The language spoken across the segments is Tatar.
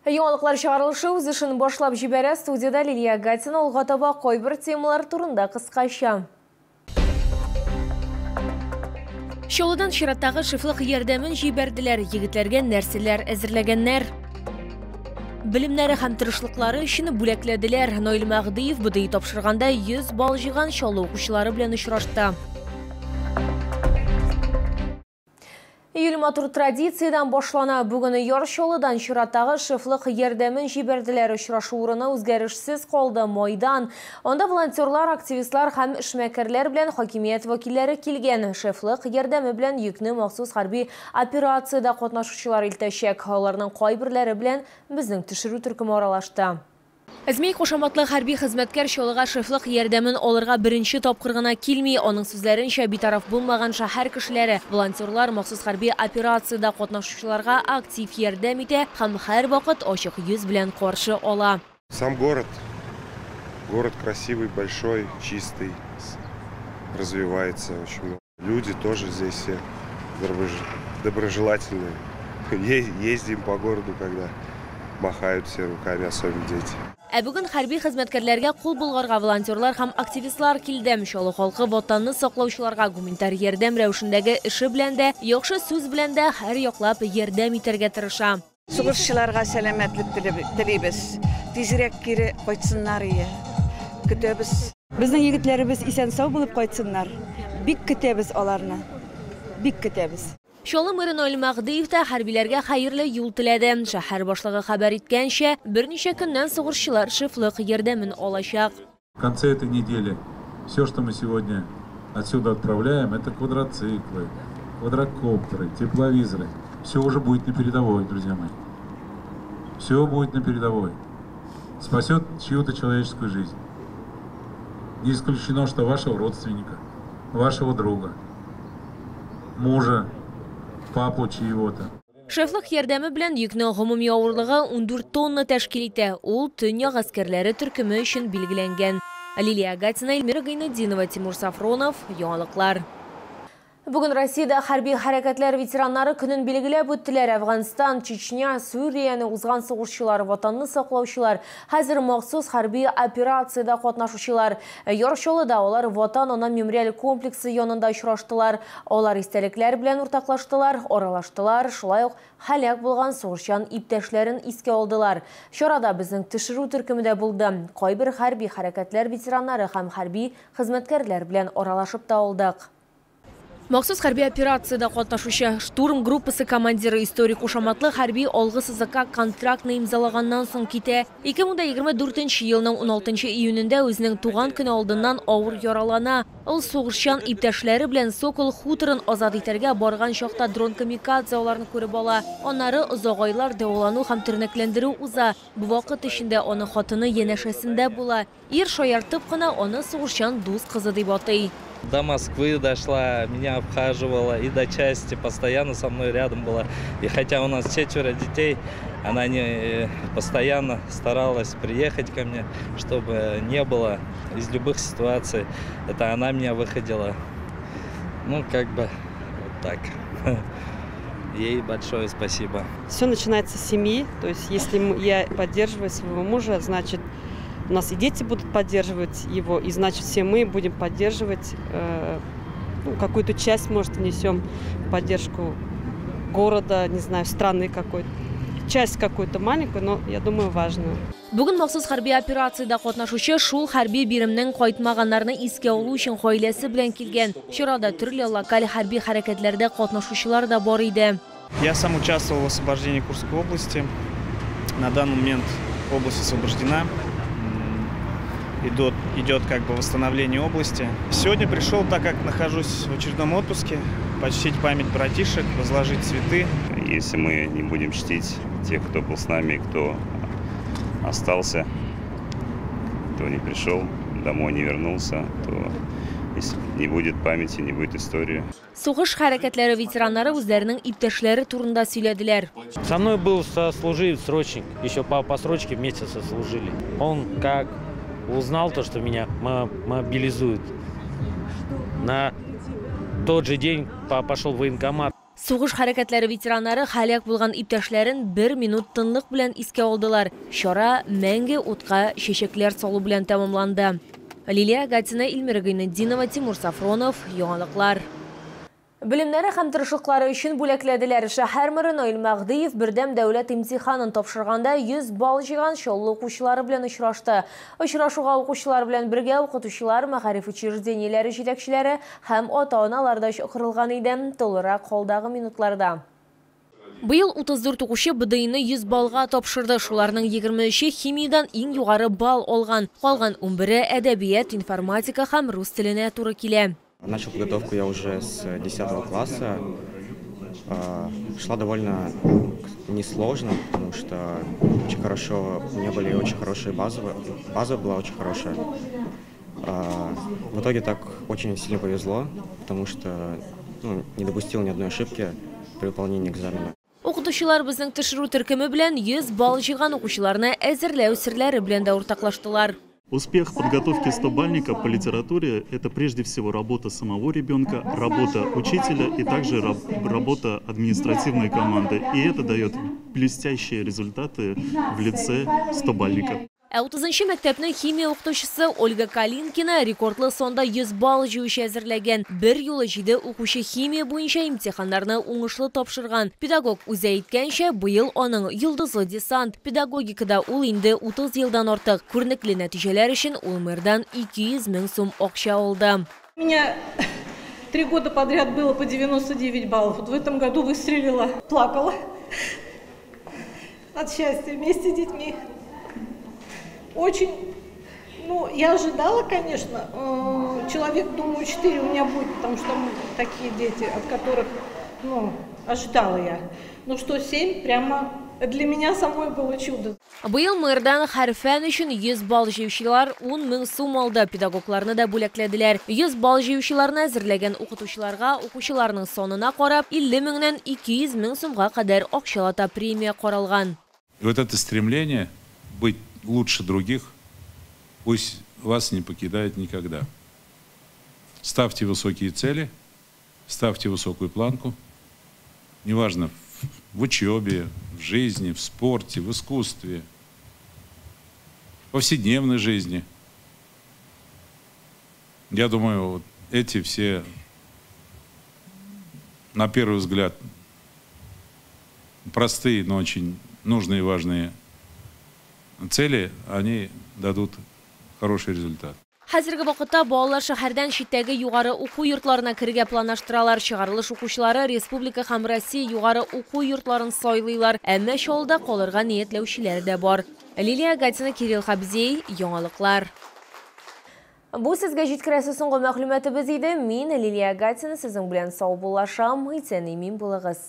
Яңалыклар чыгарылышы үз эшен башлап җибәрә. Студияда Лилия Гатина. Алга таба кайбер темалар турында кыскача. Чаллыдан чираттагы шефлык ярдәмен җибәрделәр. Егетләргә нәрсәләр әзерләгәннәр? Белемнәре һәм тырышлыклары өчен бүләкләделәр. Наил Мәһдиев БДИ тапшырганда 100 балл җыйган Чаллы укучылары белән очрашты. Июль матур традициядән башлана. Бүген Яр Чаллыдан чираттагы шефлык ярдәмен җибәрделәр. Очрашу урыны үзгәрешсез калды – Майдан. Анда волонтерлар, активистлар һәм эшмәкәрләр белән хакимият вәкилләре килгән. Шефлык ярдәме белән йөкне махсус хәрби операциядә катнашучылар илтәчәк. Аларның кайберләре белән безнең төшерү төркеме аралашты. Змей кушаматлы хәрби хезмәткәр Чаллыга шефлык ярдәмен алырга беренче тапкыр гына килми. Аның сүзләренчә, битараф булмаган шәһәр кешеләре, волонтерлар махсус хәрби операциядә катнашучыларга актив ярдәм итә һәм һәрвакыт ачык йөз белән каршы ала. Сам город, город красивый, большой, чистый, развивается очень много. Люди тоже здесь все доброжелательные. Ездим по городу, когда махают все руками, особенно дети. Ә бүген хәрби хезмәткәрләргә кул болгарга волонтерлар һәм активистлар килде. Чаллы халкы ватанны саклаучыларга гуманитар ярдәм рәвешендәге эше белән дә, яхшы сүз белән дә һәр яклап ярдәм итәргә тырыша. Сугышчыларга сәламәтлек телибез. Тизрәк кире кайтсыннар ие. Көтәбез. Безнең егетләребез исән-сау булып кайтсыннар. Бик көтәбез аларны. Бик көтәбез. Чаллы мэры Наил Мәһдиев та хәрбиләргә хәерле юл теләде. Шәһәр башлыгы хәбәр иткәнчә, берничә көннән сугышчылар шефлык ярдәмен алачак. В конце этой недели все, что мы сегодня отсюда отправляем, это квадроциклы, квадрокоптеры, тепловизоры. Все уже будет на передовой, друзья мои. Все будет на передовой. Спасет чью-то человеческую жизнь. Не исключено, что вашего родственника, вашего друга, мужа, папу чьего-то. Шефлык ярдәме белән йөкнең гомуми авырлыгы 14 тонна тәшкил итә. Ул төньяк гаскәрләре төркеме өчен билгеләнгән. Лилия Гатина, Эльмира Гайнетдинова, Тимур Сафронов. Яңалыклар. Бүген Россиядә хәрби хәрәкәтләр ветераннары көнен билгеләп үттеләр. Әфганстан, Чечня, Сүрияне узган сугышчылар, ватанны саклаучылар, хәзер махсус хәрби операциядә катнашучылар. Яр Чаллыда алар Ватан ана мемориаль комплексы янында очраштылар. Алар истәлекләр белән уртаклаштылар, аралаштылар, шулай ук һәлак булган сугышчан иптәшләрен искә алдылар. Чарада безнең төшерү төркеме дә булды. Кайбер хәрби хәрәкәтләр ветераннары һәм хәрби хезмәткәрләр белән аралашып та алдык. Махсус хәрби операциядә катнашучы штурм группасы командиры историк кушаматлы хәрби алгы сызыкка контрактны имзалаганнан соң китә. 2024 елның 16 июнендә үзенең туган көне алдыннан авыр яралана. Ул сугышчан иптәшләре белән Сокол хуторын азат итәргә барган чакта дрон камикадзе аларны күреп ала. Аннары озак айлар дәвалану һәм тернәкләндерү уза. Бу вакыт эчендә аның хатыны янәшәсендә була. Ир шаяртып кына аны сугышчан дус кызы дип атый. До Москвы дошла, меня обхаживала, и до части постоянно со мной рядом была. И хотя у нас 4 детей, она не постоянно старалась приехать ко мне, чтобы не было из любых ситуаций. Это она меня выходила. Ну, как бы вот так. Ей большое спасибо. Все начинается с семьи. То есть если я поддерживаю своего мужа, значит, у нас и дети будут поддерживать его, и значит, все мы будем поддерживать, ну, какую-то часть, может, внесем в поддержку города, не знаю, страны какой-то. Часть какую-то маленькую, но, я думаю, важную. Бүген махсус хәрби операциядә катнашучы шул хәрби биремнең кайтмаганнарны искә алу өчен гаиләсе белән килгән. Чарада төрле локаль хәрби хәрәкәтләрдә катнашучылар да бар иде. Я сам участвовал в освобождении Курской области. На данный момент область освобождена. Идет как бы восстановление области. Сегодня пришел, так как нахожусь в очередном отпуске, почтить память братишек, возложить цветы. Если мы не будем чтить тех, кто был с нами, кто остался, кто не пришел, домой не вернулся, то если не будет памяти, не будет истории. Сугыш хәрәкәтләре ветераннары үзләренең иптәшләре турында сөйләделәр. Со мной был сослуживец, срочник, еще по срочке вместе сослужили. Он как узнал то, что меня мобилизуют, на тот же день пошел в военкомат. Сугыш хәрәкәтләре ветераннары һәлак булган иптәшләрен бер минут тынлык белән искә алдылар. Чара мәңге утка чәчәкләр салу белән тәмамланды. Лилия Гатина, Эльмира Гайнетдинова, Тимур Сафронов. Яңалыклар. Белемнәре һәм тырышлыклары өчен бүләкләделәр. Шәһәр мэры Наил Мәһдиев бердәм дәүләт имтиханын тапшырганда 100 балл җыйган Чаллы укучылары белән очрашты. Очрашуга укучылар белән бергә укытучылар, мәгариф учреждениеләре җитәкчеләре һәм ата-аналар да чакырылган иде. Тулырак алдагы минутларда. Быел 34 укучы БДИны 100 баллга тапшырды. Шуларның 23-е химиядән иң югары балл алган. Калган 11-е әдәбият, информатика һәм рус теленә туры килә. Начал подготовку я уже с 10 класса. Шла довольно несложно, потому что очень хорошо, у меня были очень хорошие базовые, база была очень хорошая. В итоге так очень сильно повезло, потому что не допустил ни одной ошибки при выполнении экзамена. Укытучылар безнең төшерү төркеме белән 100 балл җыйган укучыларны әзерләү серләре белән дә уртаклаштылар. Успех подготовки 100-бальника по литературе – это прежде всего работа самого ребенка, работа учителя и также работа административной команды. И это дает блестящие результаты в лице 100-бальника. Ә 30-нчы мәктәпнең химия укытучысы Ольга Калинкина рекордлы санда 100 балл җыючы әзерләгән. Бер юлы 7 укучы химия буенча имтиханнарны уңышлы тапшырган. Педагог үзе әйткәнчә, быел аның йолдызлы десант. Педагогикада ул инде 30 елдан артык. Күренекле нәтиҗәләр өчен ул мэрдан 200 мең сум акча алды. У меня 3 года подряд было по 99 баллов. Вот в этом году выстрелила, плакала от счастья вместе с детьми. Очень, я ожидала, конечно, человек, думаю, 4 у меня будет, потому что такие дети, от которых, ожидала я. Ну что, 7 прямо для меня самой было чудо. Быел мэрдан һәр фән өчен 100 балл җыючылар 10 мең сум алды. Педагогларны да бүләкләделәр. 100 балл җыючыларны әзерләгән укытучыларга укучыларның санына карап 50 меңнән 200 мең сумга кадәр акчалата премия каралган. И вот это стремление быть лучше других, пусть вас не покидает никогда. Ставьте высокие цели, ставьте высокую планку. Неважно, в учебе, в жизни, в спорте, в искусстве, в повседневной жизни. Я думаю, вот эти все, на первый взгляд, простые, но очень нужные и важные цели, они дадут хороший результат. Хәзерге вакытта балалар шәһәрдән читтәге югары уку йортларына керергә планлаштыралар. Чыгарылыш укучылары республика һәм Россия югары уку йортларын сайлыйлар. Әмма Чаллыда калырга ниятләүчеләр дә бар. Лилия Гатина, Кирилл Хабзей, Яңалыклар. Бу сезгә җиткерәсе соңгы мәгълүматыбыз иде. Мин Лилия Гатина сезнең белән саубуллашам. Исән-имин булыгыз.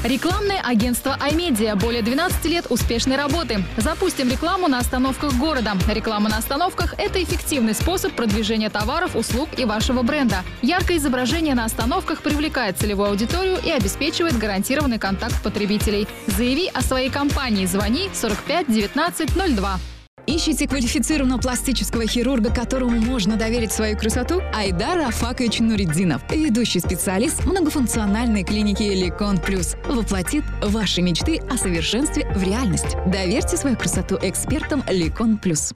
Рекламное агентство «Аймедиа». Более 12 лет успешной работы. Запустим рекламу на остановках города. Реклама на остановках – это эффективный способ продвижения товаров, услуг и вашего бренда. Яркое изображение на остановках привлекает целевую аудиторию и обеспечивает гарантированный контакт потребителей. Заяви о своей компании. Звони 45 19 02. Ищите квалифицированного пластического хирурга, которому можно доверить свою красоту? Айдар Рафакович Нуритдинов, ведущий специалист многофункциональной клиники «Ликон Плюс», воплотит ваши мечты о совершенстве в реальность. Доверьте свою красоту экспертам «Ликон Плюс».